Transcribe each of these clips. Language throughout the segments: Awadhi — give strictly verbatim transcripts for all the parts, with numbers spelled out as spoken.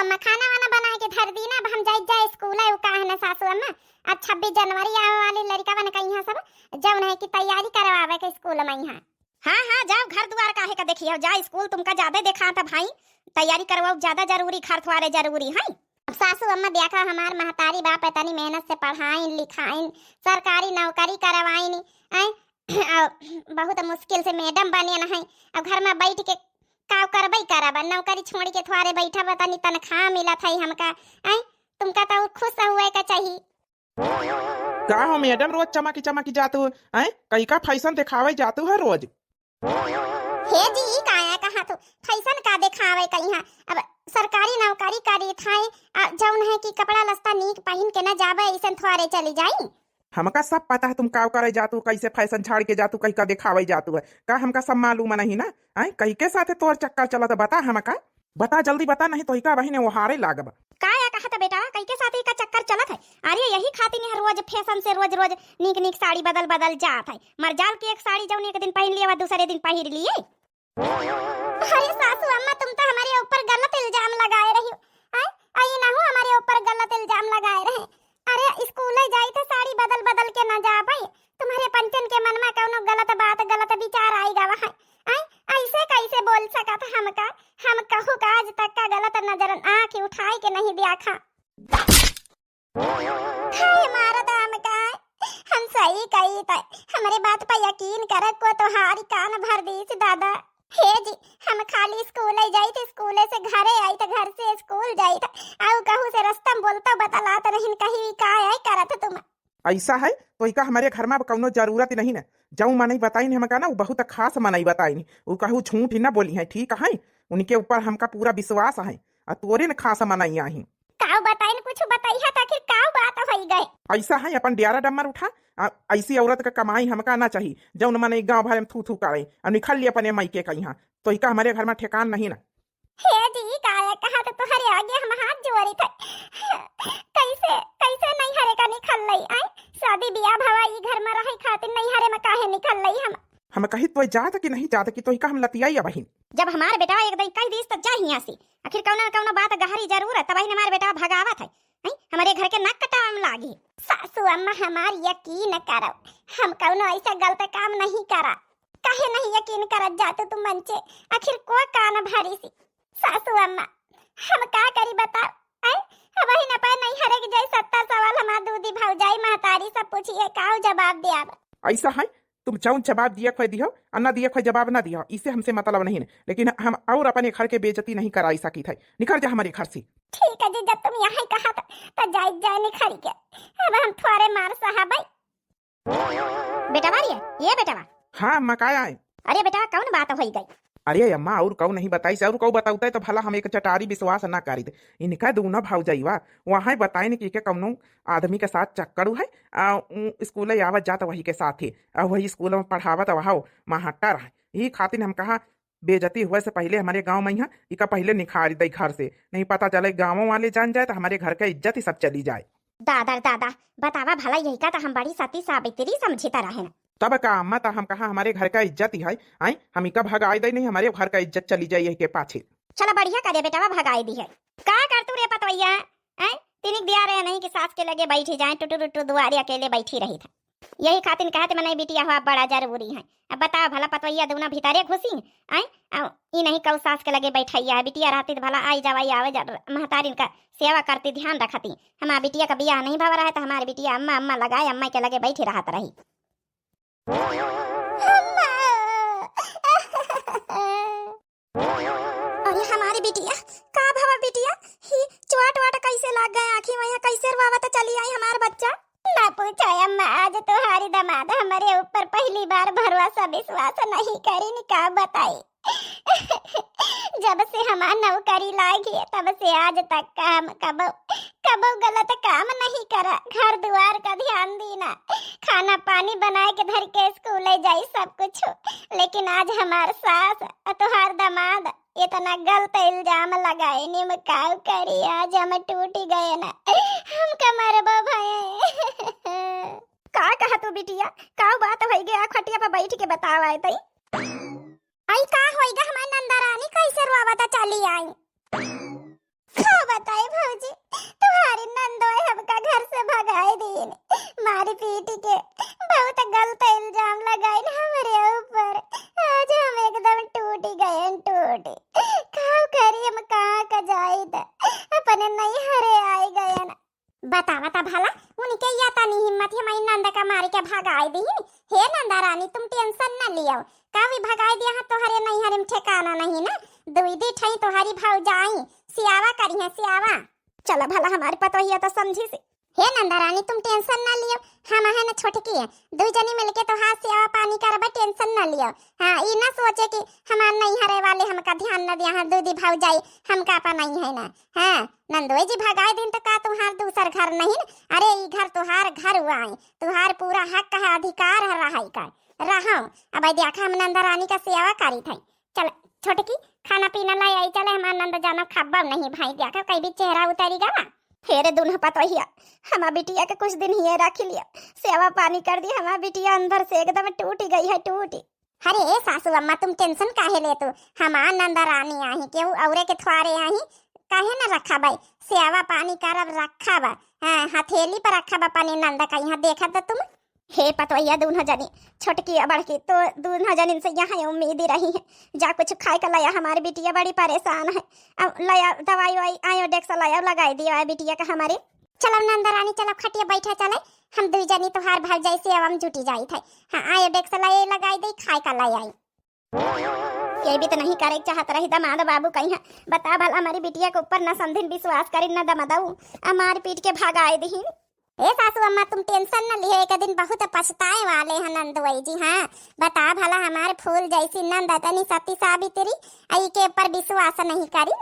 अम्मा, खाना वाना बनाए के धर दी ना, अब हम जाइत जाए स्कूल है, उ का है ना सासू अम्मा, अब छब्बीस जनवरी आवे वाली, लड़िका बन कइहाँ सब, जौन है कि तैयारी करवावे के स्कूल में यहाँ। हाँ, हाँ, जाओ, घर दुआर काहे का देखियो, जा स्कूल तुमका ज्यादा देखात भाई, तैयारी करवाओ, ज्यादा जरूरी, घर थ्वारे जरूरी है। अब सासू अम्मा देखा, हमार महतारी बाप इतनी मेहनत से पढ़ाइन लिखाइन, सरकारी नौकरी करवाइन, आय, और बहुत मुश्किल से मैडम बने न है। अब घर में बैठ के का करबे करब, नौकरी छोड़ के थ्वारे बैठब, तनी तनख्वाह मिलत है हमका, आय, तुमका तो खुश हुए का चाहिए। का हो मैडम, रोज चमकी चमकी जातू, हैं? कई का फैशन दिखावे जातू है रोज? हे जी, ई काया कहा तू, फैशन का दिखावे कइहाँ? अब सरकारी नौकरी करी थाई, आ, जौन है कि कपड़ा लत्ता नीक पहिन के न जाबे, ऐसन थ्वारे चली जाई। हमका सब पता है तुम का करे जातू, कैसे फैशन झाड़ के जातू, कई का दिखावे जातू है। का हमका सब मालूम नहीं ना? हैं? कई के साथे तोर चक्कर चलत, बता हमका। बता, जल्दी बता, नहीं तो इका बहिने ओहारे लागब। का या कहत बेटा, कई के साथे का चक्कर चलत है? अरे यही खातिर यहाँ रोज फैशन से रोज रोज नीक नीक साड़ी बदल बदल जात है। मरजाल की एक साड़ी जौन एक दिन पहिर लिया, दूसरे दिन पहिर लिए। अरे सासू अम्मा, तुम तो हमारे ऊपर गलत इल्जाम लगाए रही हो। आय, आई ना हो हमारे ऊपर गलत इल्जाम लगाए रहे। अरे स्कूल जाइत है साड़ी बदल बदल के ना जाबे, तुम्हारे पंचन के मन में कौनो गलत बात, गलत विचार आई गवा है। आय, ऐसे कैसे बोल सकत हमका? हम कहू का आज तक का गलत नजर आँख उठाए के नहीं देखा। हाय मारत हमका, हम सही कही त हमरे बात पर यकीन करे को तोहारी कान भर दीस दादा। हे जी, हम खाली स्कूल जाइत, स्कूल से घरे आइत, घर से स्कूल जाइत, आउ कहू से रस्ता में बोलता बतलात नहीं, कहीं का है करत तुम। ऐसा है, तो इका हमारे घर में अब कौनो जरूरत नहीं न। जऊ मनई बताइन हमका ना, वो बहुत खास मनई बताइन। वो कहू झूठ ही ना बोली है, ठीक है? उनके ऊपर हमका पूरा विश्वास है, आ तोरे न खास मनई आही। काऊ बताइन, कुछ बताई है, आखिर काऊ बात होई गए? ऐसा है, अपन डेरा डम्मर उठा, आ, ऐसी औरत का कमाई हमका ना चाही, जौन मनई गाँव भर में थू थू करे, आ निकल ली अपने मायके कइहाँ। तो इका हमारे घर में ठेकान नहीं ना। हे जी, काया कहा तो तोहरे आगे हम हाथ जोड़ी थे। कैसे, कैसे नैहरे का निकल लई, आय? शादी बियाह भवा ई घर में रहे खातिर नैहरे में काहे निकल लई हम? हम कही तो जात कि नहीं जात कि तो इका हम लतियाई अबहिन। जब हमार बेटा एक दई कह दीस त जा हियाँ से। आखिर कौनो न कौनो बात गहरी जरूर है, तबहिन हमार बेटा भगावत है। हैं? हमारे घर के नाक कटावे में लागी। सासू अम्मा हमार यकीन करो, हम कौनो ऐसा गलत काम नहीं करा। काहे नहीं यकीन करत जातू तुम मंचे? आखिर को कान भरी सी? सासू अम्मा, हम का करी बताओ? आय, अबहिन अपने नैहरे के जाई, सत्तर सवाल हमार दूधी भौजाई महतारी सब पूछिए, काऊ जवाब दियाब? ऐसा है, तुम जौन जवाब दिए खोए दिहो, आ ना दिए खोए जवाब ना दिहो, इसे हमसे मतलब नहीं है। लेकिन हम और अपने घर के बेइज्जती नहीं कराई सकी थे। निकल जा हमारे घर से। ठीक है जी, जब तुम यहाँ कहा त, त जाई जाए निखरी के। अब हम थोड़े मार सहाबई। बेटवा रे, ये बेटवा। हाँ, अम्मा, का आए? अरे बेटवा, कौन बात होई गई? अरे अम्मा, और कऊ नहीं बताई से, और कऊ बताउते तो भला हम एक चटारी विश्वास ना करी दे। इनका दूनो भौजैवा वहाँ बताइन कि के कौनो आदमी के साथ चक्कर है, आ, उ, स्कूल आवत जात वही के साथ ही, आ, वही स्कूल में पढ़ावत वहाँ मास्टर है। यही खातिर हम कहा, बेइज्जती हुए से पहले हमारे गाँव में यहाँ इका पहले निखारी दई घर से, नहीं पता चले गाँव वाले जान जाए तो हमारे घर का इज्जत ही सब चली जाए। दादा रे दादा, बतावा भला, यही का तो हम बड़ी सती सावित्री समझित रहेन। तब का अम्मा, तो हम कहा हमारे घर का इज्जत ही है, आय? हम इका भगाई दे नहीं, हमारे घर का इज्जत चली जाए यही के पाछे। चला बढ़िया करे बेटवा, भगाई दी है। का कर तू रे पतवैया, आय? तिनिक दिया रहे नहीं कि सास के लगे बैठी जाए, टुटू टुटू दुआरे अकेले बैठी रही था। यही खातिर कहत मनई बिटिया हुआ बड़ा जरूरी है। अब बताओ भला पतवैया दूना भीतरे घुसी, आय? आ, ई नहीं कऊ सास के लगे बैठैया है, बिटिया रहती तो भला आई जावाई आवे जा, महतारिन का सेवा करती, ध्यान रखती। हमार बिटिया का बियाह नहीं भवा रहे तो हमार बिटिया अम्मा अम्मा लगाए अम्मा के लगे बैठी रहत रही। अम्मा। अरे हमारी बिटिया, का भवा बिटिया? ही चोट वाट कैसे लाग गए आँखी में? यहाँ कैसे रोवावत चली आई हमार बच्चा? ना पूछो अम्मा, आज तोहारी दामाद हमारे ऊपर पहली बार भरोसा विश्वास नहीं करिन, का बताई। जब से हमार नौकरी लागी है, तब से आज तक का हम कबो, कबो गलत काम नहीं करा। घर दुआर का ध्यान दीना, खाना पानी बनाए के धर के स्कूल जाई, सब कुछ। लेकिन आज हमार सास और तोहार दामाद इतना गलत इल्जाम लगाए, निम काऊ करी, आज हम टूट गए ना, हम कमरबो भये। का कहा तू बिटिया, का बात होई गया? खटिया पर बैठ के बतावा तई। आई का होई गा हमार नंदरानी, कैसे रोवत चली आई? का अपने नैहरे आइ गयन। बतावा त भला, उनके या तनी हिम्मत है, हमारी नंद का मारी के भगाइ दिहिन। हे नंदा रानी, तुम tension न लियो, का भी भगाइ दिया है, तोहरे नैहरे में ठिकाना नहीं ना। दुई दी ठई तोहरी भौजाई सियावा करिहैं, सियावा। चला भला हमारी पतोहिया त समझी सी। हे नंदा रानी, तुम tension न लियो, हम है न छोटकी है, दुई जनी मिलके तोहार सियावा पानी करबे, tension न लियो। हाँ, ई न सोचे कि हमार नैहरे वाले हमका ध्यान न दिया है, दुई दी भौजाई हमका अपनाई है ना। हाँ, नंदोई जी भगाइ दिन त का तुहार दूसर घर नहीं न? अरे, ई घर तुहार घर हुआ है, तुहार पूरा हक है, अधिकार है रहाई का। रहो, अब देखा हम नंदा रानी का सेवा करी थे। चल, छोटकी, खाना पीना लाई आई, चले, हमार नंद जानो खब्बा नहीं भाई, देखा कहीं भी चेहरा उतारी गवा। हे रे दुन्हा पतोहिया, हमार बिटिया के कुछ दिन हिये रख लिया, सेवा पानी कर दी, हमार बिटिया अंदर से एकदम टूटी गई है, टूटी। अरे ए सासू अम्मा, तुम tension काहे लेतू? हमार नंदा रानी आही, केहू औरे के थ्वारे आही, काहे न रखब? सेवा पानी करब, रखब। हाँ, हथेली पर रखब अपने नंद का, यहाँ देखत तुम। हे पतोहिया, दूनो जनी, छोटकी या बड़की, तो दूनो जनिन से यहाँ उम्मीद ही रही है। जा कुछ खाए का लाया, हमारी बिटिया बड़ी परेशान है। अब लाया दवाई वाई, आयोडेक्स लाया, लगाई दिया है बिटिया का हमारे। चलो नंदा रानी, चलो खटिया बैठा चले, हम दुई जनी तोहार भौजाई सेवा में जुटी जाई थे। हाँ, आयोडेक्स लाए लगाई दे, खाए का लाए आई। ये भी तो नहीं करे चाहत रही दामाद बाबू कहीं है। बता भला हमारी बिटिया के ऊपर न समधिन विश्वास करिन न दमदऊ, आ मार पीट के भगाए दिहिन। ए सासू अम्मा, तुम tension न लिहे, एक दिन बहुत पछताए वाले हैं नंदुई जी। हाँ, बता भला हमार फूल जैसी नंद तनी सती सावित्री, आ ई के ऊपर विश्वास नहीं करी।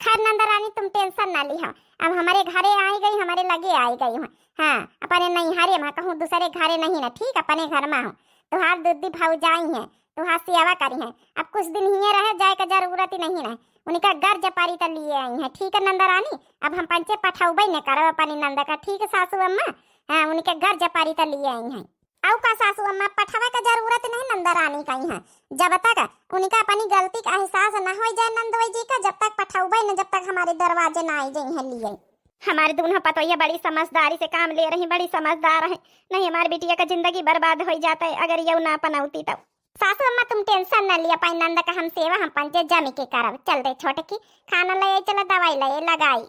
खैर नंदा रानी, तुम tension ना लिहा, अब हमारे घरे आई गई, हमारे लगे आई गई हो। हाँ, अपने नैहरे में कहूँ, दूसरे घरे नहीं ना, ठीक, अपने घर में हो। तुहार दुद्दी भौजाई हैं, तुहार सेवा करी हैं। अब कुछ दिन हिये रहे, जाए का जरूरत ही नहीं ना। उनका गर्ज पारी त लिए आई हैं, ठीक है नंदा रानी। अब हम पंचे पठौबे न करब अपनी नंद का, ठीक है सासू अम्मा। हाँ, उनके गर्ज पारी त लिए आई हैं। अउ का सासू अम्मा, पठवे का जरूरत नहीं नंदा रानी कहीं है। जब तक उनका अपनी गलती का एहसास न हो जाए नंदोई जी का, जब तक पठौबे न, जब तक हमारे दरवाजे न आई जइहैं लिए। हमारे दूनो पतोहिया बड़ी समझदारी से काम ले रही, बड़ी समझदार है। नहीं हमारे बिटिया का जिंदगी बर्बाद हो जाता है अगर यऊ ना अपनौती तब। सासू अम्मा तुम tension न लिया, पाई नंद का हम सेवा हम पंचे जमी के करब। चल दे छोटकी, खाना ले आई चला, दवाई ले आई लगाई।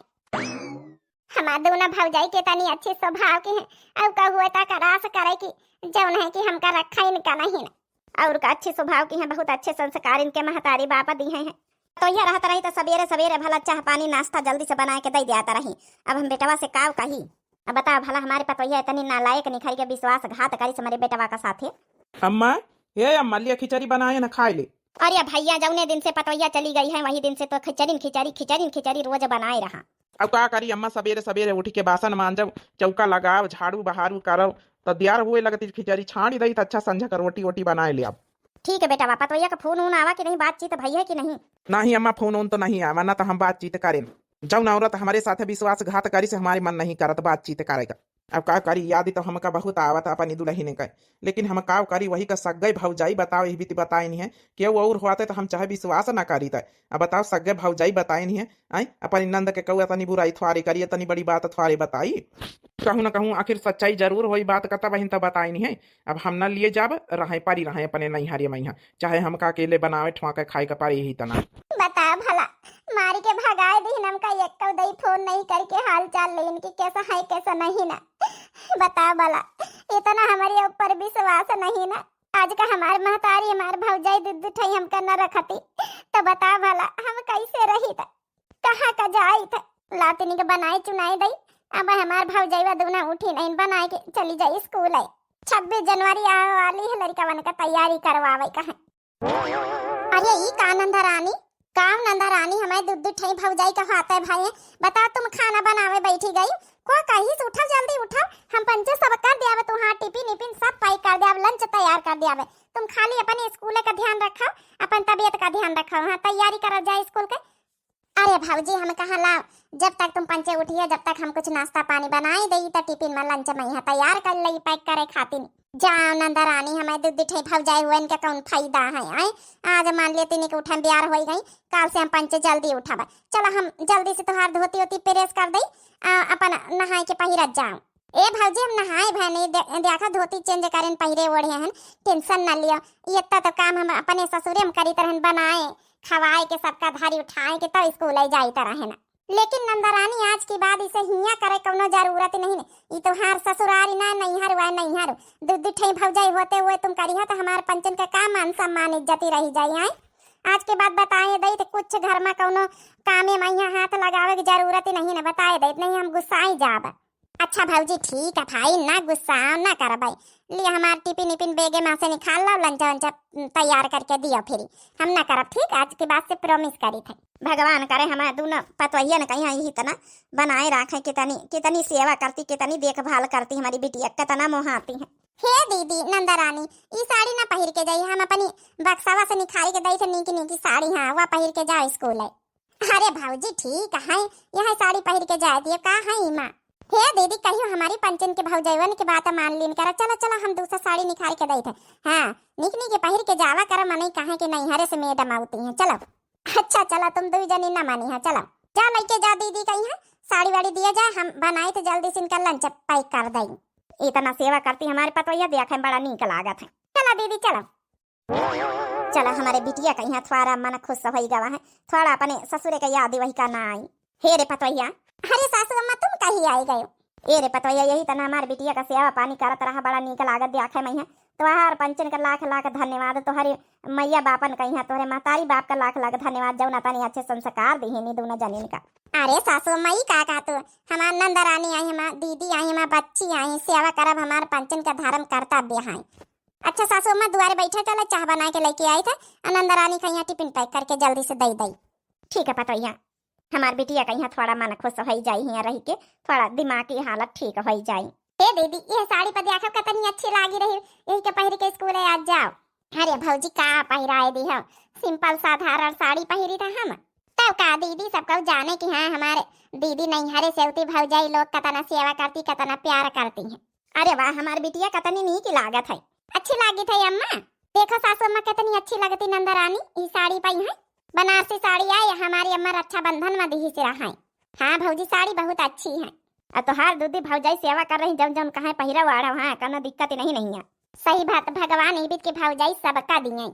हमार दूनो भौजाई के तनी अच्छे स्वभाव के हैं, अउ का हुआ ता करास करे कि जौन है कि हमका रखा इनका नहीं न। और का अच्छे स्वभाव के हैं, बहुत अच्छे संस्कार इनके महतारी बाप दिए हैं। तो यह रहत रही तो सबेरे सबेरे भला चाह पानी नाश्ता जल्दी से बनाए के दे दियात रही। अब हम बेटवा से काव कही? अब बता भला हमारे पतोहिया इतनी नालायक निखरी के विश्वासघात करी से हमारे बेटवा का साथे। अम्मा, हे अम्मा, लिया खिचड़ी बनाए न खाए ले। अरे भैया, जौने दिन से पतोहिया चली गई है, वही दिन से तो खिचड़ी न खिचड़ी, खिचड़ी न खिचड़ी रोज बनाए रहा। अब का करी अम्मा, सबेरे सबेरे उठ के बासन मांजब, चौका लगाव, झाड़ू बहारू करब, तो दियार हुए लगती खिचड़ी छाड़ी दई, तो अच्छा संझा का रोटी वोटी बनाए ले अब। ठीक है बेटा, पतोहिया का फोन वोन आवा कि नहीं, बातचीत भई है कि नहीं? नहीं अम्मा, फोन वोन तो नहीं आवा, ना तो हम बातचीत करें। जौन औरत हमारे साथ विश्वासघात करी से हमारे मन नहीं करत बातचीत करेगा। अब का करी, याद तो हमका बहुत आवत अपनी दुल्हन का, लेकिन हम का करी, वही का सग्गई भौजाई बताओ, यही बीती बताए नहीं है, केहू और होते तो हम चाहे विश्वास ना करीत। अब बताओ, सग्गई भौजाई बताए नहीं है, आय, अपनी नंद के कहू तनी बुराई थ्वारे करी, तनी बड़ी बात थ्वारे बताई। कहूँ ना कहूँ आखिर सच्चाई जरूर होई बात का, तब बहिन तब बताए नहीं है। अब हम ना लिए जाब, रहे परी रहे अपने नैहरे में, चाहे हमका अकेले बनावे ठुआ के खाए का परे यही तना। बताओ भला, मारी के भगाए दीन हमका, एक्को दई फोन नहीं करके हाल चाल लेन कि कैसा है कैसा नहीं ना। बताओ भला, इतना हमारे ऊपर विश्वास नहीं ना। आज का हमार महतारी, हमार भौजाई दू दू ठई हमका न रखती, तो बताओ भला हम कैसे रही, त कहाँ का जाई? त लातिनी के बनाए चुनाए दई। अब हमार भौजाई वा दूना उठी नहीं, बनाए के चली जाई स्कूल है। छब्बीस जनवरी आवे वाली है, लड़िकवन का तैयारी करवावे का है। अरे ई का नंदा रानी, का नंदा रानी, हमारे दू दू ठई भौजाई का हाथ है भाई, बताओ तुम खाना बनावे बैठी गई, को कही से उठो जल्दी उठो, हम पंचे सब कर दियावे, तुहार टिफिन इफिन सब पैक कर दियावे, लंच तैयार कर दियावे, तुम खाली अपने स्कूल का ध्यान रखो, अपन तबीयत का ध्यान रखो, हाँ तैयारी करल जाए स्कूल के। अरे भौजी, हम कहा लाओ, जब तक तुम पंचे उठिए, जब तक हम कुछ नाश्ता पानी बनाए देई, त टिफिन में लंच में यहाँ तैयार कर लई, पैक करे खातिर। जाओ नंदा रानी, हमें दू दू ठे भौजाई हुए, इनके कौन फायदा है, आए? आज मान लिया तीन के उठे में बियार होई गई, काल से हम पंचे जल्दी उठब। चलो हम जल्दी से तोहार धोती ओती प्रेस कर दई, आ, अपन नहाए के पहिरत जाओ। ए भौजी, हम नहाए भए नहीं, दे-, देखा धोती चेंज करेन पहिरे ओढ़े हन, टेंशन न लियो। ये इतना तो काम हम अपने ससुरे में करीत रहन, बनाए, खवाए के, सबका धरी उठाए के, तब स्कूल आई जाइत रहन। लेकिन नंदरानी, आज के बाद इसे हियाँ करे कौनो जरूरत नहीं। ई तोहार ससुरारी ना, नैहर हुआ नैहर। दू दू ठे भौजाई होते हुए तुम करिहा तो हमार पंचन का का मान सम्मान इज्जती रही जाई है? आज के बाद बताए दई तो कुछ घर में कौनो कामे में यहाँ हाथ लगावे की जरूरत ही नहीं ना, बताए दई, नहीं हम गुस्साई जाब। अच्छा भौजी, ठीक है भाई, ना गुस्सा ना करबै। लिया हमार टिफिन इफिन बेगे में से निकाल लो, लंच वंच तैयार करके दियो फिर। हम ना करब, ठीक, आज के बाद से प्रॉमिस करी थे। भगवान करे हमार दोनों पतोहियन कहीं यही तना बनाए रखे, कितनी कितनी सेवा करती, कितनी देखभाल करती हमारी बिटिया, कितना मोहाती है। हे दीदी नंदरानी, ई साड़ी ना पहिर के जाई, हम अपनी बक्सवा से निकाल के दई थे नीकी नीकी साड़ी, हाँ, वह पहिर के जाओ स्कूल है। अरे भौजी, ठीक है, यह साड़ी पहिर के जाए दियो, का है इमा? हे दीदी, कहियो हमारी पंचन के भौजैवन के बात मान लीन करा। चलो चलो, हम दूसरा साड़ी निकाल के दई थे। हाँ, निक निक पहिर के जावा करा, मनई कहे कि नैहरे से मैडम आवती हैं। चलो। अच्छा चलो, तुम दुई जनी ना मानी है, चलो। जा लेके जा दीदी कहीं है, साड़ी वाड़ी दिया जाए, हम बनाए थे जल्दी से इनका लंच पैक कर दें। इतना सेवा करती हमारे पतोहिया, देखे बड़ा नीक लागत है। चलो दीदी चलो। चलो, हमारे बिटिया का यहाँ थोड़ा मन खुश होई गवा है, थोड़ा अपने ससुरे का याद वही का ना आई। हे रे पतोहिया। अरे सासू अम्मा, तुम कहीं आई गयो? ए रे पतोहिया, यही तना हमारे बिटिया का सेवा पानी करत रहा, बड़ा नीक लागत देखे मैया। तोहार पंचन का लाख लाख धन्यवाद, तोहरे मैया बापन का यहाँ, तोहरे महतारी बाप का लाख लाख धन्यवाद, जौन तनी अच्छे संस्कार दिहे नी दोनों जनिन का। अरे सासू अम्मा, ई का कहतू? हमार नंदरानी आई, हमार दीदी आई, हमार बच्ची आई, सेवा करब हमार पंचन का धर्म कर्तव्य है। अच्छा सासू अम्मा, दुआरे बैठा, चला चाह बना के लेके आई थे, आ नंदरानी का यहाँ टिफिन पैक करके जल्दी से दे दई। ठीक है पतोहिया, हमार बिटिया का यहाँ थोड़ा मन खुश होई जाई, यहाँ रह के थोड़ा दिमागी हालत ठीक होई जाई। हे दीदी, यह साड़ी पर देखो कितनी अच्छी लागी रही, यही के पहिर के स्कूल आज जाओ। अरे भौजी, का पहिराए दी हो, सिंपल साधारण साड़ी पहिरी था हम। तब का दीदी, सब कहू जाने कि हाँ, हमारे दीदी नैहरे से उती भौजाई लोग कितना सेवा करती, कितना प्यार करती हैं। अरे वाह, हमार बिटिया कितनी नीक लागत है। अच्छी लागी थे अम्मा। देखो सासू अम्मा, कितनी अच्छी लगती नंदरानी ई साड़ी पाई है। बनारसी साड़ी आई, हमारी अम्मा रक्षाबंधन में दिही से रहा है। हाँ भौजी, साड़ी बहुत अच्छी है। आ तोहार दूधी भौजाई सेवा कर रही, जौन जौन कहे पहिरा वाड़ा, हाँ, कोनो दिक्कत नहीं, नहीं है। सही बात, भगवान ई बीत के भौजाई सबका दिए।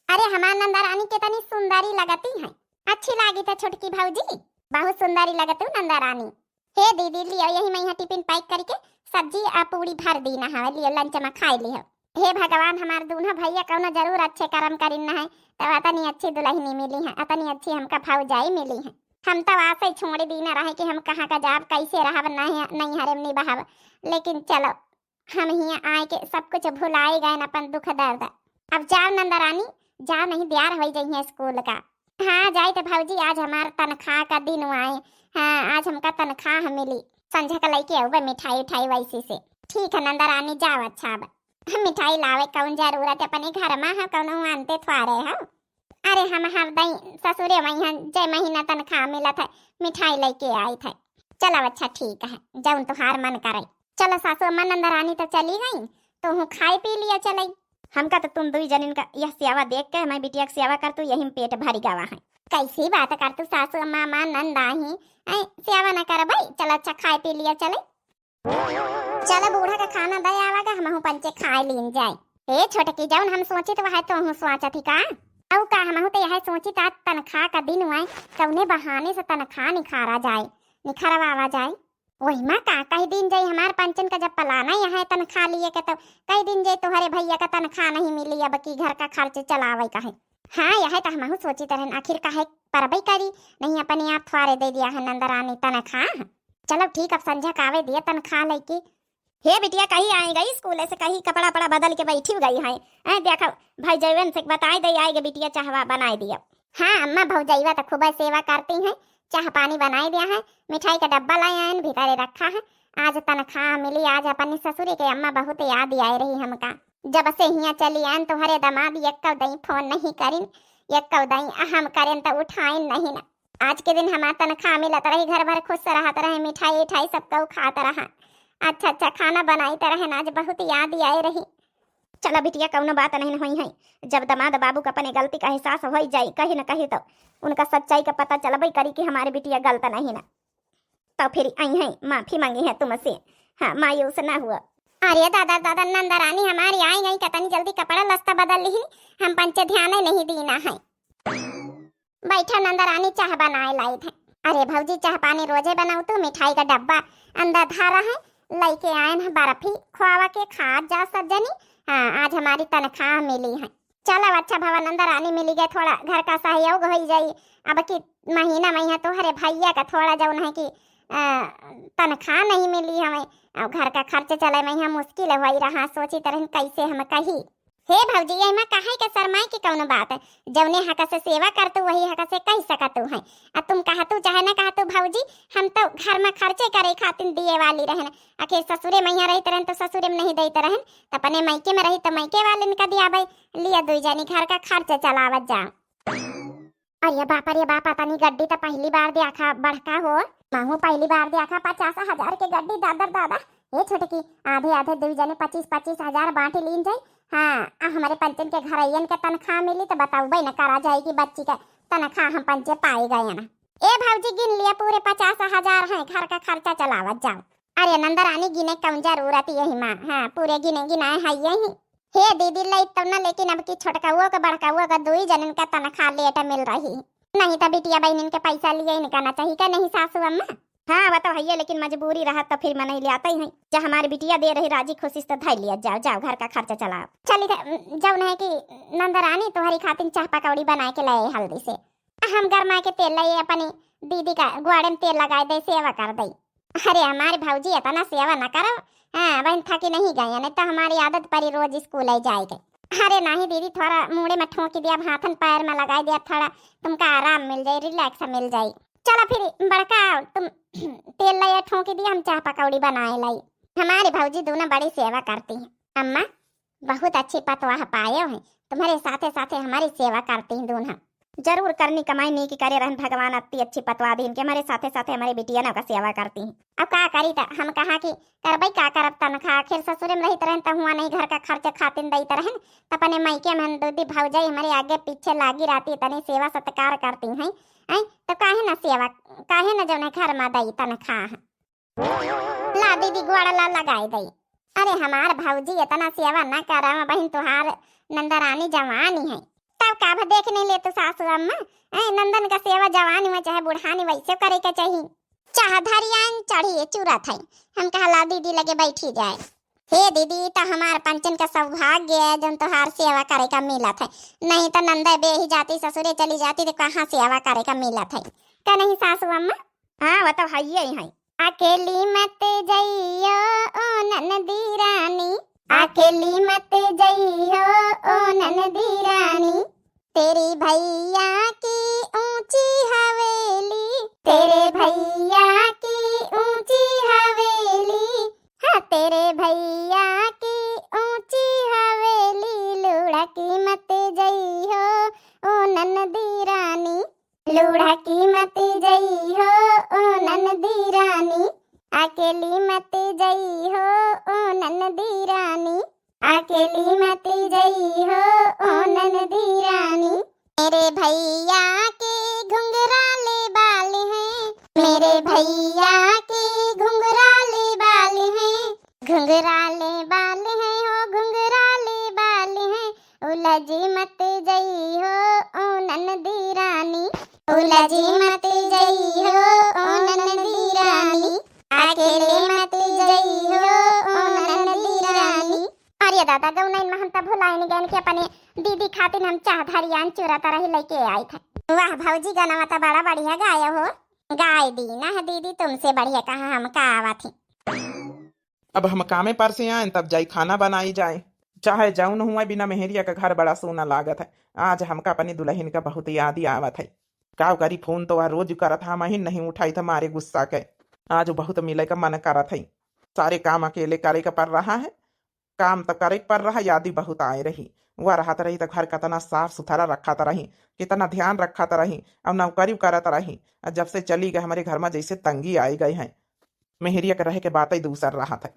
अरे हमार नंदरानी कितनी सुंदरी लगती है, अच्छी लागी थे छोटकी भौजी, बहुत सुंदरी लगतू नंदरानी। हे दीदी, लियो यही में यहाँ टिफिन पैक करके सब्जी आ पूरी भर दी ना हवे, लियो लंच में खाए लियो। हे भगवान, हमार दूनो भैया कौनो जरूर अच्छे कर्म करिन न है, तब अतनी अच्छी दुल्हनी मिली है, अतनी अच्छी हमका भौजाई मिली है। हम तब आसे छोड़ दी न रहे कि हम कहाँ का जाब, कैसे रहब, नहीं, नहीं हरे में निभाब। लेकिन चलो, हम हियाँ आए के सब कुछ भुलाई गए न, अपन दुख दर्द। अब जाओ नंदरानी, जाओ, नहीं देर होई जइहे स्कूल का। हाँ, जाई त भौजी, आज हमार तनख्वाह का दिन आए। हाँ, आज हमका तनख्वाह मिली। संझा का लइके अउबे मिठाई उठाई वैसी से। ठीक है नंदरानी, जाओ। अच्छा, अब मिठाई लावे कौन जरूरत है, अपने घर में है, कौनो आनते थ्वारे हो। अरे हम हर दई ससुरे में हैं, जय महीना तनख्वाह मिलत है, मिठाई लइके आई थे। चलो अच्छा ठीक है, जौन तुहार मन करे। चलो सासू अम्मा, नंदरानी तो चली गई, तो हूँ खाए पी लिया चलई। हमका तो तुम दुई जनिन का यह सेवा देख के हमारी बिटिया की सेवा कर तू यही में पेट भरी गवा है। कैसी बात कर तू सासू अम्मा, अम्मा नंद आई, ऐ सेवा न करबई। चलो अच्छा खाए पी लिया चलई। चलो बूढ़ा का खाना दे आवागा, हमहू पंचे खाए लीन जाए। ए छोटकी, जौन हम सोचित वह तो हूँ सोचत ही का? अउ का, हमहू तो यह सोचित आज तनख्वाह का दिन हुआ है, कौने बहाने से तनख्वाह निखारा जाए, निखरवावा जाए। वही माँ का कह दीन जाई, हमार पंचन का जब पलाना यह है तनख्वाह लिए के, तो कह दीन जाई तोहरे भैया का तनख्वाह नहीं मिली, अब की घर का खर्च चलावे का है। हाँ, यह तो हमहू सोचित रहन, आखिर काहे परबई करी, नहीं अपने आप थ्वारे दे दिया है नंदरानी तनख्वाह। चलो ठीक, अब संझा का आवे दिया तनख्वाह लइके। हे बिटिया, कही आई गई स्कूल से, कही कपड़ा पड़ा बदल के बैठी गई है। ऐ देखो, भाई जयवंत से बताए दे, आए गे बिटिया, चाहवा बनाए दिया। हाँ अम्मा, भौजैवा तो खूब सेवा करती हैं, चाह पानी बनाए दिया है, मिठाई का डब्बा लाए आयन, भीतरे रखा है। आज तनख्वाह मिली, आज अपने ससुरे के अम्मा बहुत याद आए रही हमका। जब से हियाँ चली आयन, तोहरे दामाद एक्कौ दई फोन नहीं करिन, एक्कौ दई हम करेन तो उठाइन नहीं ना। आज के दिन हमार तनख्वाह मिलत रही, घर भर खुश रहत रहे, मिठाई उठाई सब केहू खात रहा, अच्छा अच्छा खाना बनाइत रहन, आज बहुत याद आए रही। चला बिटिया, कौनो बात नहीं होई है, जब दामाद बाबू का अपने गलती का एहसास होई जाई, कहीं न कहीं तो उनका सच्चाई का पता चलबई करी कि हमारे बिटिया गलत नहीं ना, तो फिर आई है माफी मांगी है तुमसे। हाँ, मायूस ना हुआ। अरे दादा दादा, नंदरानी हमारी आई गई, कतनी जल्दी कपड़ा लत्ता बदल ली, हम पंचे ध्यान नहीं दीना है। बैठा नंदरानी, चाह बनाए लाई थे। अरे भौजी, चाह पानी रोजे बनाऊ तू, मिठाई का डब्बा अंदर धरा है, लइके आयन है बर्फी, खुआवा के खात जा सब जनी। हाँ, आज हमारी तनख्वाह मिली है। चलो अच्छा भवा नंदरानी मिली गए, थोड़ा घर का सहयोग होई जाई। अब की महीना में यहाँ तोहरे भैया का थोड़ा जौन है कि, अ, तनख्वाह नहीं मिली हमें, अब घर का खर्च चले में यहाँ मुश्किल होई रहा, सोची तरह कैसे हम कही। हे भौजी, एमा काहे के शर्माए के कौनो बात है? जौने हक से सेवा करतू, वही हक से कह सकतू हैं। आ तुम कहतू चाहे न कहतू भौजी, हम तो घर में खर्चे करे खातिर दिए वाली रहन। आखिर ससुरे में यहाँ रहित रहन तो ससुरे में नहीं देत रहन, तो अपने मायके में रही तो मायके वाले ने का दिया भाई, लिया दुई जनी घर का खर्च चलावत जा। अरे बाप, अरे बाप, तनी गड्डी तो पहली बार देखा बड़का हो। महू पहली बार देखा पचास हजार के गड्डी, दादर दादा। ए छोटकी, आधे आधे दुई जने पच्चीस पच्चीस हजार बांट लीन जाई। हाँ, आ हमारे पंचन के घरैयन के तनख्वाह मिली तो बताउबे न करा जाई कि बच्ची के तनख्वाह हम पंचे पाए गए ना। ए भौजी, गिन लिया, पूरे पचास हजार हैं, घर का खर्चा चलावत जाओ। अरे नंदरानी, गिने कौन जरूरत यही माँ, हाँ, पूरे गिने गिनाए है यही। हे दीदी, लई तो ना, लेकिन अब की छोटकउओ के बड़कउओ के दुई जनन का तनख्वाह लेट मिल रही, नहीं तो बिटिया बहनिन के पैसा लिए इनका ना चाहिए का नहीं सासू अम्मा? हाँ, वो तो है, लेकिन मजबूरी रहत तो फिर मनई ले आते ही हैं। जब हमारी बिटिया दे रही राजी खुशी से तो धर लिया, जाओ, जाओ, घर का खर्चा चलाओ। चली थे, जौन है कि नंदरानी तुम्हारी खातिर चाह पकौड़ी बनाए के लाए हल्दी से। हम गरमा के तेल लाए अपनी दीदी का ग्वाड़े में तेल लगाए दे, सेवा कर दे। अरे हमारे भौजी, इतना सेवा न करो। हाँ, बहन थकी नहीं गए, नहीं तो हमारी आदत परी रोज स्कूल आई जाए के। अरे नहीं दीदी, थोड़ा मूड़े में ठोंकी दिया, हाथन पैर में लगाई दिया, थोड़ा तुमका आराम मिल जाई, रिलैक्स मिल जाई। चलो फिर बड़का, तुम तेल लाया ठोंकी दिया, हम चाह पकौड़ी बनाए लाई। हमारी भौजी दोनों बड़ी सेवा करती हैं। अम्मा, बहुत अच्छी पतवाह पाए हो हैं, तुम्हारे साथे साथे हमारी सेवा करती हैं दोनों। जरूर करनी कमाई नीक करे रहन भगवान, अत्ती अच्छी पतवाह दीन के हमारे साथे साथे हमारे बिटिया ना का सेवा करती हैं। अब का करी त हम कहा कि करबई का करब तनखा, आखिर ससुरे में रहित रहन त हुआ नहीं घर का खर्च खातिन दईत रहन, त अपने मायके में हम दीदी भौजाई हमारे आगे पीछे लागी रहती, तनी सेवा सत्कार करती हैं, हैं? तो काहे ना सेवा, काहे ना जौने घर में दई तनखा है? ला दीदी, गोड़ ला लगाई दई। अरे हमार भौजी, इतना सेवा ना करा बहिन, तुहार नंदरानी जवानी है। तब का भा देख नहीं ले तू सासू अम्मा? ऐ नंदन का सेवा जवानी में चाहे बुढ़ानी वैसे करे के चाहिए। चाह धरियान चढ़िए चूरत है, हम कहा ला दीदी लगे बैठी जाए। हे दीदी, त हमार पंचन का सौभाग्य है जौन तुहार सेवा करे का मिलत है, नहीं त नंदा बेही जाती, ससुरे चली जाती तो कहाँ सेवा करे का मिलत है? का नहीं सासू अम्मा? हाँ, वो तो हइये ही है। अकेली मत जइयो ओ ननदी रानी, अकेली मत जइयो ओ ननदी रानी। तेरी भैया की ऊंची हवेली, तेरे भैया की ऊंची हवेली, हाँ, तेरे भैया की ऊंची हवेली, लुढ़की मत जइहो ओ ननदी रानी। लुढ़की मत जइहो ओ ननदी रानी, अकेली मत जइहो ओ ननदी रानी, अकेली मत जइहो ओ ननदी रानी। मेरे भैया के घुंघराले बाल हैं, मेरे भैया के घुंघराले बाल हैं, घुंघराले बाल हैं हो घुंघराले बाल हैं, उलझी मत जइहो ओ ननदी रानी, उलझी मत जइहो ओ ननदी रानी, अकेले मत जइहो ओ ननदी रानी। अरे दादा, गौनैन में हम त भुलाइन गएन कि अपने दीदी खातिर हम चाह धरियान चूरा तरही लइके आइत है। वाह भौजी, गाना त बड़ा बढ़िया गायो हो। गाय दी ना है दीदी, तुमसे बढ़िया कहाँ हम का आवत ही। अब हम कामे पर से आएन, तब जाई खाना बनाई जाए। चाहे जौन हुआ, बिना मेहरिया का घर बड़ा सूना लागत है। आज हमका अपनी दुलहिन का बहुत याद आवत है। का करी, फोन तो वह रोज करत है, हम ही नहीं उठाई था मारे गुस्सा के। आज बहुत मिले का मन करत है। सारे काम अकेले करे का पड़ रहा है। काम त करे के पड़ रहा, यादी बहुत आए रही। वह रहत रही त घर कतना साफ सुथरा रखत रही, कितना ध्यान रखत रही, और नौकरी करत रही। और जब से चली गए, हमारे घर में जैसे तंगी आई गई है। मेहरिया के रहे के बात ही दूसर रहत है।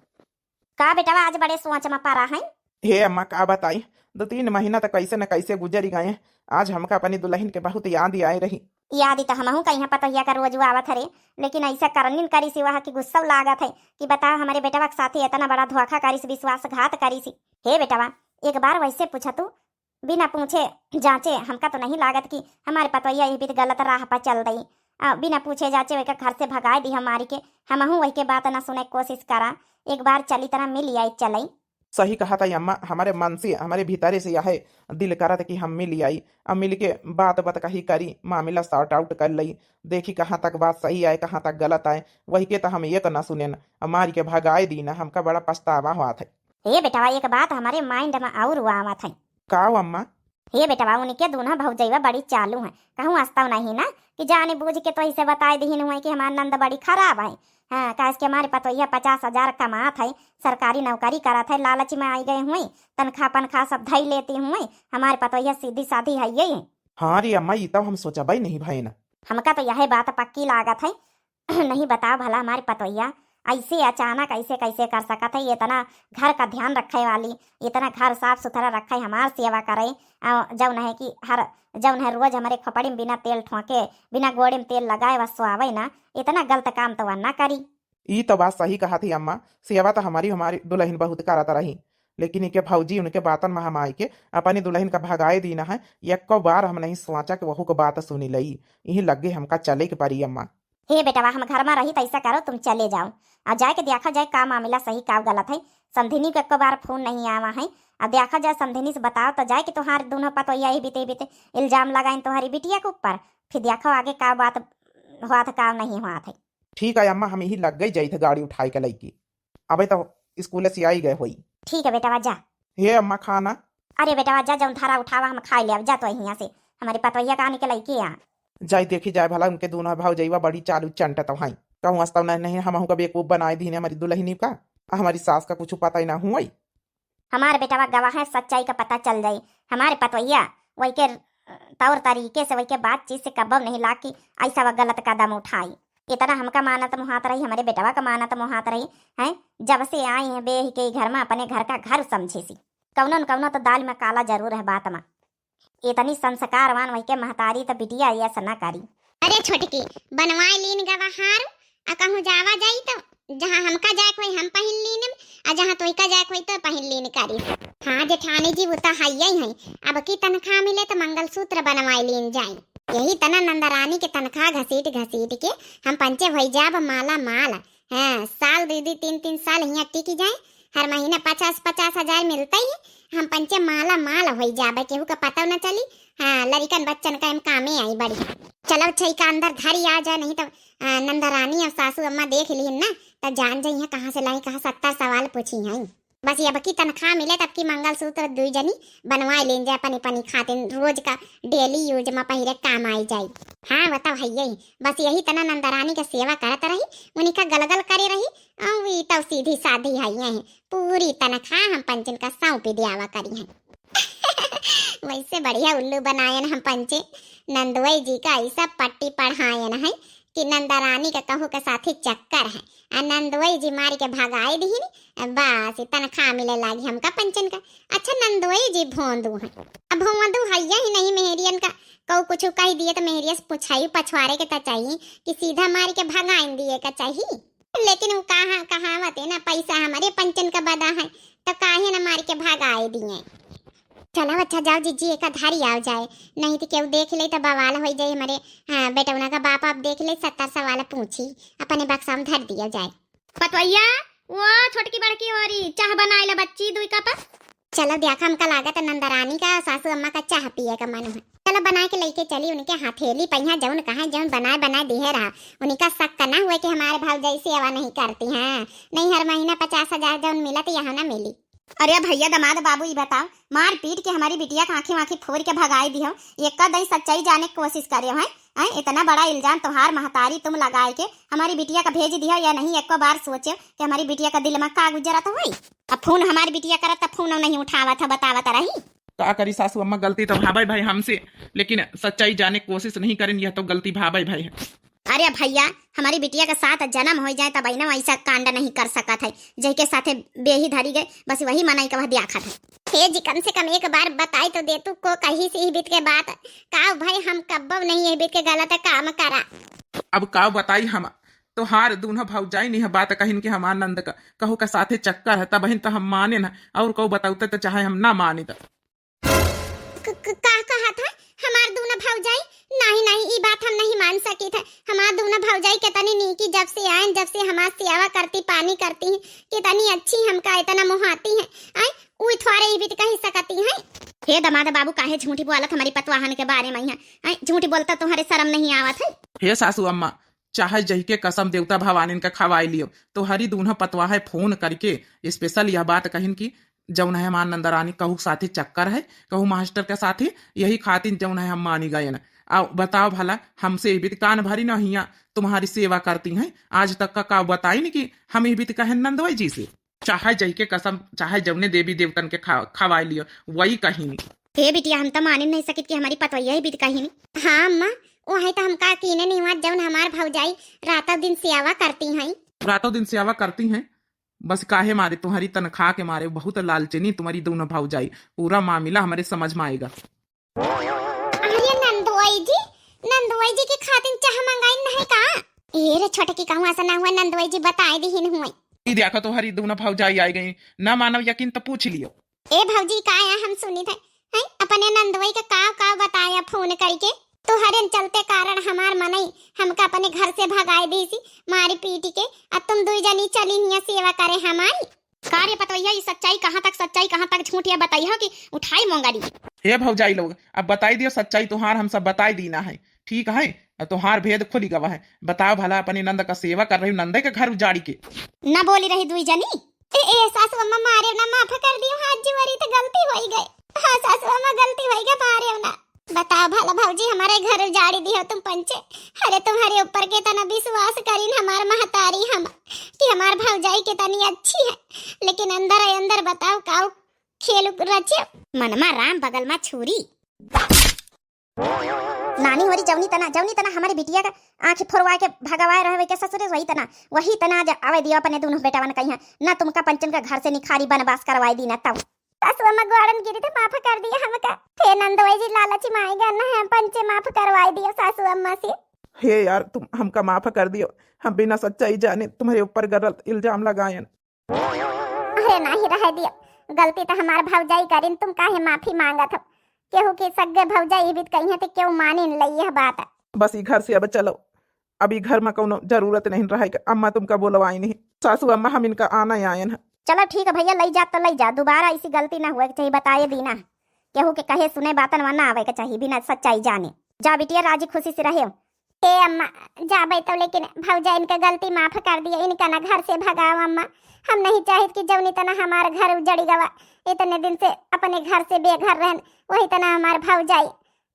का बेटवा, आज बड़े सोच में पड़ा है? हे अम्मा, का बताई, दो तीन महीना त कैसे न कैसे गुजर गए। आज हमका अपनी दुलहिन के बहुत याद आए रही। याद त हमहू कहीं पतोहिया का रोज आवत हरे, लेकिन ऐसा करनिन करी सी वह कि गुस्सा लागत है कि बताओ, हमारे बेटवा के साथे इतना बड़ा धोखा करिस, विश्वासघात करिस। हे बेटवा, एक बार वैसे पूछा तू, बिना पूछे जांचे, हमका तो नहीं लागत कि हमारे पतोहिया ये बीत गलत राह पर चल दई। आ, बिना पूछे जाचे वहिके घर से भगाए दिहा मारी के। हमहू वहिके बात ना सुने कोशिश करा, एक बार चली तरा मिल आई चलई। सही कहत है अम्मा, हमरे मन से, हमरे भीतरे से यह दिल करत कि हम मिल आई, अब मिल के बात बतकही करी, मामला sort out कर लई, देखी कहाँ तक बात सही आए, कहाँ तक गलत आए। वहिके त हम एक ना सुनेन, अब मारी के भगाए दीना, हमका बड़ा पछतावा होत है। हे बेटवा, एक बात हमरे mind में और आवत है। का अम्मा? हे बेटवा, उनके दूनों भौजइवा बड़ी चालू हैं, कहूँ अस्तव नहीं ना कि जाने बूझ के तोहिसे बताए दिहिन हुए कि हमार नंद बड़ी खराब है। हाँ, काहे कि हमारे पतोहिया पचास हजार कमात है, सरकारी नौकरी करत है, लालच में आई गए हुए, तनखा पनखा सब धई लेती हुए, हमारे पतोहिया सीधी साधी है ये। हाँ रे अम्मा, ई तब हम सोचबे नहीं भइन। हमका तो यह बात पक्की लागत है। नहीं बताओ भला हमारे पतोहिया ऐसे अचानक ऐसे कैसे कर सकत है, इतना घर का ध्यान रखे वाली, इतना घर साफ सुथरा रखे, हमार सेवा करे, अ, जौन है कि हर, जौन है रोज हमरे खोपड़ी में बिना तेल ठोंके, बिना गोड़े में तेल लगाए वा सोआवे ना, इतना गलत काम तो वा ना करी। ई तो बात सही कहत ही अम्मा, सेवा तो हमारी, हमारी दुलहिन बहुत करत रही, लेकिन इके भौजी उनके बातन में हम आइके अपनी दुलहिन का भगाए दीना है। एको बार हम नहीं सोचा कि वहू के बात सुनी लई। यही लगे हमका चले के परी अम्मा। हे बेटवा, हम घर में रही त ऐसा करो, तुम चले जाओ, आ जाए के देखा जाए का मामला सही का गलत है। समधिनी के एको बार फोन नहीं आवा है, आ देखा जाए समधिनी से बताओ तो जाए कि तोहार दोनों पतोहिया ही बीते बीते इल्जाम लगाइन तोहारी बिटिया के ऊपर, फिर देखो आगे का बात होत का नहीं होत है। ठीक है अम्मा, हम यही लग गई जाई थे गाड़ी उठाई के लइके। अबे तो स्कूल से आई गए होई। ठीक है बेटवा, जा। हे अम्मा, खाना? अरे बेटवा, जा, जौन थारा उठावा हम खाई ले, अब जा तो हियाँ से, हमारी पतोहिया का आने के लइके आ। जाई देखी जाए भला, उनके दोनों भौजइवा बड़ी चालू चंटत हैं। कहूँ अस्तव नहीं, नहीं, हमहू का बेवकूफ बनाए दीने हमारी दुलहिनी का, आ हमारी सास का कुछ पता ही ना हुई। हमार बेटवा गवाह है, सच्चाई का पता चल जाई। हमारे पतोहिया वही के तौर तरीके से, वही के बातचीत से कब्बो नहीं लाग कि ऐसा वा गलत कदम उठाई। इतना हमका मानत मुहात रही, हमारे बेटवा का मानत मुहात रही, हैं? जब से आई हैं बेही के घर में, अपने घर का घर समझे सी। कौनो न कौनो तो दाल में काला जरूर है बात में। इतनी संस्कारवान वही के महतारी तो बिटिया यस न करी। अरे छोटकी, बनवाए लीन गवा हार, आ कहूँ जावा जाई तो जहाँ हमका जाए के होई हम पहिन लीन, आ जहाँ तोहिका जाए के होई तो पहिन लीन करी। हाँ जेठानी जी, वो तो हइये हैं, अब की तनख्वाह मिले तो मंगलसूत्र बनवाए लीन जाई। यही तना नंदरानी के तनख्वाह घसीट घसीट के हम पंचे होई जाब माला माल। हाँ, साल दू दू तीन तीन साल हियाँ टिक जाए, हर महीना पचास पचास हजार मिलते ही हम पंचे माला माल होई जाबे, केहू का पता न चली। हाँ, लड़िकन बच्चन का एम कामे आई बड़ी। चलो अच्छा, इका अंदर धरी आ जाए, नहीं तो, आ, नंदरानी और सासू अम्मा देख लीन ना, तब जान जाई हैं कहाँ से लाई, कहाँ सत्तर सवाल पूछी हैं। बस अब की तनख्वाह मिले तब की मंगलसूत्र दुई जनी बनवाए लेन जाए अपनी पनी खातिन, रोज का daily use में पहिरे काम आई जाई। हाँ, वो तो है ही। बस यही तना नंदरानी का सेवा करत रही, उन्हीं का गलगल करे रही, और वी तो सीधी साधी है, यही पूरी तनख्वाह हम पंचन का सौंपी दियावा करी हैं। वैसे बढ़िया उल्लू बनायन हम पंचे, नंदुआई जी का ऐसा पट्टी पढ़ायन है कि नंदरानी का कहू के साथे चक्कर है, आ नंदुआई जी मारी के भगाए दिहिन, बस तनख्वाह मिले लागी हमका पंचन का। अच्छा नंदुआई जी भोंदू हैं, अब भोंदू है यही नहीं मेहरियन का, कहू कुछ कह दिए तो मेहरिया से पूछाई पछवारे के तो चाहिए कि सीधा मारी के भगाइन दिए का चाहिए। लेकिन वो कहा, कहावत है ना, पैसा हमारे पंचन का बदा है, तो काहे ना मार के भगाए दिए। चलो अच्छा, जाओ जीजी, एक धारी आओ जाए, नहीं तो केहू देख ले तो बवाल हो जाए हमारे। हाँ, बेटौना का बाप आप देख ले, सत्तर सवाल पूछी, अपने बक्सा में धर दिया जाए। पतवैया, वो छोटकी बड़की हो रही, चाह बनाए ले बच्ची, दुई कप। चलो देखा, हमका लागत है नंदरानी का सासू अम्मा का चाह पिए का मन है। चलो बना के लेके चली उनके हथेली पहिया, जौन कहा जौन बनाए बनाए दिहे रहा। उनका शक ना हुए कि हमारे भौजाई सेवा नहीं करती हैं। नहीं, हर महीना पचास हजार जौन मिलत यहाँ ना मिली। अरे भैया, दामाद बाबू, ई बताओ, मार पीट के हमारी बिटिया का आँखी वाँखी फोड़ के भगाई दिहो, एक दई सच्चाई जाने की कोशिश करे हो, हैं? हैं? इतना बड़ा इल्जाम तोहार महतारी तुम लगाए के हमारी बिटिया का भेज दिहो या नहीं? एको बार सोचे कि हमारी बिटिया का दिल में का गुजरत होई? अब फोन हमारी बिटिया करत, तब फोन नहीं उठावत है, बतावत रही। का करी सासू अम्मा, गलती तो भावे भाई हमसे, लेकिन सच्चाई जाने की कोशिश नहीं करें, यह तो गलती भावे भाई है। अरे भैया, हमारी बिटिया का सात जन्म हो जाए तब ना ऐसा कांड नहीं कर सकत है, जेके साथे बेही धरी गए, बस वही मनई का वह ब्याखत है। हे जी, कम से कम एक बार बताई तो दे तू को कही से ही बीत के बात। का भाई, हम कब्बो नहीं ये बीत के गलत काम करा। अब का बताई हम, तोहार दूनो भौजाई नहीं बात कहिन के हमार नंद का कहू का साथे चक्कर है, तबहिन तो हम माने ना, और कहू बताउते तो चाहे हम ना मानी तो। क-, क-, का कहत है हमार दूनो भौजाई? ना अरे नहीं, ई बात हम नहीं मान सकित है। हमार दूनो भौजाई कितनी नीकी, जब से आयन, जब से हमार सेवा करती, पानी करती हैं, कितनी अच्छी, हमका इतना मोहाती हैं। आय, उ थोड़े ई बीत कही सकती हैं। हे दमाद बाबू, काहे झूठी बोलत हमारी पतवाहन के बारे में है? आय, झूठी बोलता तुम्हारे शर्म नहीं आवत है? हे सासू अम्मा, चाहे जही के कसम देवता भवानीन का खवाई लियो, तो हरी दूनो पतवाहे फोन करके special यह बात कहिन कि जौन है हमार नंदरानी कहू साथे चक्कर है, कहू मास्टर के साथे, यही खातिर जौन है हम मानी गए न। अब बताओ भला, हमसे इबित कान भरी न हिया, तुम्हारी सेवा करती हैं, आज तक का, का बताई न कि हम इबित कहे नंदोई जी से, चाहे जई के कसम, चाहे जौने देवी देवतन के खा, खवाई लियो, वही कहिन। हे बिटिया, हम तो मानिन नहीं सकित कि हमारी पतवैया इबित कहिन। हाँ अम्मा, वही तो हमका कीने नहीं हुआ, जौन हमार भौजाई रातों दिन सेवा करती हैं। रातों दिन सेवा करती हैं, बस काहे मारे, तुम्हारी तनख्वाह के मारे बहुत लालचनी तुम्हारी दूनो भौजाई। पूरा मामला हमारे समझ में आएगा। अरे नंदोई जी, नंदोई जी के खातिर चाह मंगाइन नहीं का? ए रे छोटकी, कहूँ ऐसा ना हुआ नंदोई जी बताए दिहिन हुए। ई देखो तुम्हारी दूनो भौजाई आई गई, ना मानव यकीन तो पूछ लियो। ए भौजी, का या हम सुनित है, हैं? अपने नंदोई के काव काव बताया फोन करके। तोहरे चलते कारण हमार मनई हमका अपने घर से भगाए दीसी, मारी पीटी के। अब तुम दुई जनी चली हिया सेवा करे हमारी। का रे पतवैया, ई सच्चाई कहाँ तक, सच्चाई कहाँ तक झूठ या बताई हो कि उठाई मोंगरी? हे भौजाई लोग, अब बताई दियो सच्चाई तोहार, हम सब बताई दीना है, ठीक है? अब तोहार भेद खुली गवा है। बताओ भला, अपने नंद का सेवा कर रही, नंदे के घर उजाड़ी के। न बोली रही दुई जनी। ए, ए, सासू अम्मा मारे ना, माफ कर दियो, हाथ जोड़ी तो गलती होई गई। हाँ सासू अम्मा, गलती होई गई, मारे ना। बताओ भला भौजी, हमारे घर उजाड़ी दियो तुम पंचे। अरे तुम्हारे ऊपर के तना विश्वास करीन हमार महतारी हम, कि हमार भौजाई के तनी अच्छी है, लेकिन अंदर है अंदर बताओ काऊ खेल रचे। मनमा राम बगल मा छुरी। नानी होरी जौनी तना, जौनी तना हमारी बिटिया का आँखी फोरवा के भगवाए रहवे के ससुरे, वही तना, वही तना आज आवे दियो अपने दोनों बेटवन कहिया, ना तुमका पंचन का घर से निखारी बनवास करवाए दी ना तब। सासू अम्मा गोड़न गिरी तो माफ कर दिया हमका। हे नंदोई जी, लालची माई गन है, पंचे माफ करवाए दियो सासू अम्मा से। हे यार, तुम हमका माफ कर दियो, हम बिना सच्चाई जाने तुम्हारे ऊपर गलत इल्जाम लगायन। अरे नाही, रहे दियो, गलती तो हमार भौजाई करिन, तुम काहे माफी मांगत हो? केहू के सग्गे भौजाई भी कहीं तो क्यों मानिन लई यह बात? बस ई घर से अब चलो, अब ई घर में कौनो जरूरत नहीं रहे के। अम्मा तुमका बोलवाई नहीं, सासू अम्मा हम इनका आना आयन है। चलो ठीक है भैया, लई जा तो लई जा, दोबारा ऐसी गलती ना हुए के चाहिए, बताए दीना। केहू के कहे सुने बातन में ना आवे के चाहिए, बिना सच्चाई जाने। जा बिटिया, राजी खुशी से रहे। ए अम्मा, जाबे तो लेकिन भौजाई इनका गलती माफ कर दिया, इनका ना घर से भगाओ अम्मा। हम नहीं चाहित कि जौनी तना हमार घर उजड़ी गवा, इतने दिन से अपने घर से बेघर रहन, वही तना हमार भौजाई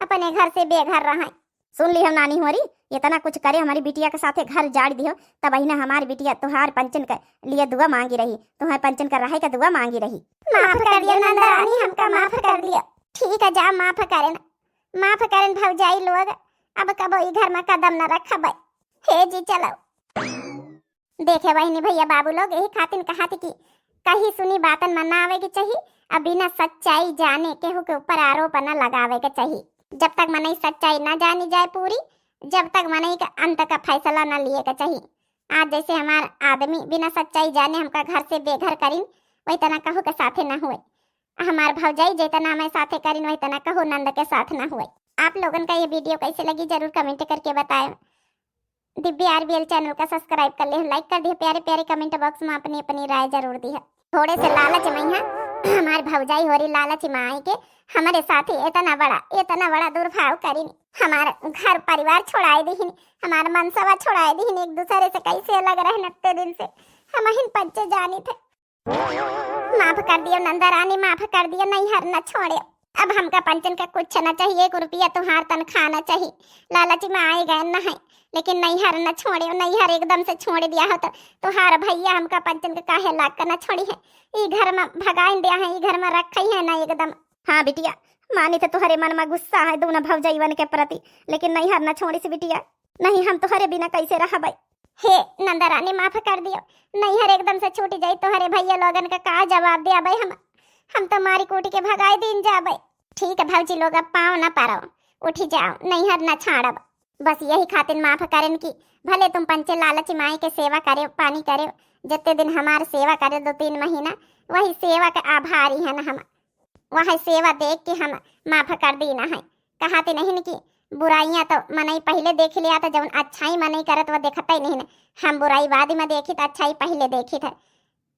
अपने घर से बेघर रहे। सुन ली हम नानी होरी, इतना कुछ करे हमारी बिटिया के साथे घर उजाड़ दियो, तब अहिना हमार बिटिया तुहार पंचन के लिए दुआ मांगी रही, तुहार पंचन का रहे का दुआ मांगी रही। माफ कर दियो नंदरानी, हमका माफ कर दियो। ठीक है, जा माफ करेन, माफ करेन भौजाई लोग, अब कबो ई घर में कदम न रखबे। हे जी चलो। देखे बहिनी भैया बाबू लोग, यही खातिर कहा थी कि कही सुनी बातन में ना आवे के चाहिए, अब बिना सच्चाई जाने केहू के ऊपर आरोप न लगावे के चाहिए। जब तक मनई सच्चाई ना जानी जाए पूरी, जब तक मनई के अंत का फैसला ना लिए के चाहिए। आज जैसे हमार आदमी बिना सच्चाई जाने हमका घर से बेघर करीन, वही तना कहू के साथे ना हुए। हमार भौजाई जेतना हमें साथे करीन, वही तना कहू नंद के साथ ना हुए। आप लोगन का ये video कैसे लगी, जरूर comment करके बताएं। दिव्या आरबीएल channel का subscribe कर ले, like कर दिए, प्यारे प्यारे comment box में अपनी अपनी राय जरूर दी है। थोड़े से लालच में है हमार भौजाई होरी लालच में आई के हमारे साथे इतना बड़ा, इतना बड़ा दुर्भाव करीन। हमार घर परिवार छोड़ाए दीहिन, हमार मनसवा छोड़ाए दीहिन, एक दूसरे से कैसे अलग रहन इतने दिन से। हम हिन पंचे जानी थे। माफ कर दियो नंदरानी, माफ कर दियो, नैहर न छोड़े। अब हमका पंचन का कुछ न चाहिए, एक रुपया तुहार तनख्वाह न चाहिए। लालच में आए गए न है, लेकिन नैहर न छोड़े, नैहर एकदम से छोड़ दिया हो तो तुहार भैया हमका पंचन के काहे लाग के न छोड़ी है। ई घर में भगाइन दिया है, ई घर में रखई है न एकदम। हाँ बिटिया, मानी तो तुहरे मन में गुस्सा है दोनों भौजैवन के प्रति, लेकिन नैहर न छोड़िस बिटिया। नहीं, हम तुहरे बिना कैसे रहबै? हे नंदरानी, माफ कर दियो, नैहर एकदम से छूट जाई, तुहरे भैया लोगन का का जवाब देबै हम? हम तो मारी कूट के भगाई दीन जाबै। ठीक है भौजी लोग, अब पाँव न परो, उठी जाओ, नैहर न छाड़ब। बस यही खातिर माफ करेन कि भले तुम पंचे लालच माई के सेवा करे, पानी करे, जत्ते दिन हमार सेवा करे दो तीन महीना, वही सेवा के आभारी हन हम। वह सेवा देख के हम माफ कर दीना है। कहाते नहीं न कि बुराइयाँ तो मनई पहिले देखि लिया, तो जौन अच्छाई मनई करत वो देखत ही नहीं है। हम बुराई बाद में देखी, तो अच्छाई पहिले देखी थे।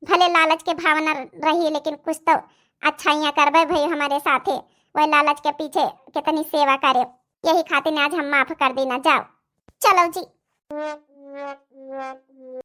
भले लालच के भावना रही, लेकिन कुछ तो अच्छाइयाँ करबे भई हमरे साथे। वह लालच के पीछे कितनी सेवा करे, यही खातिर आज हम माफ कर देना। जाओ, चलो जी।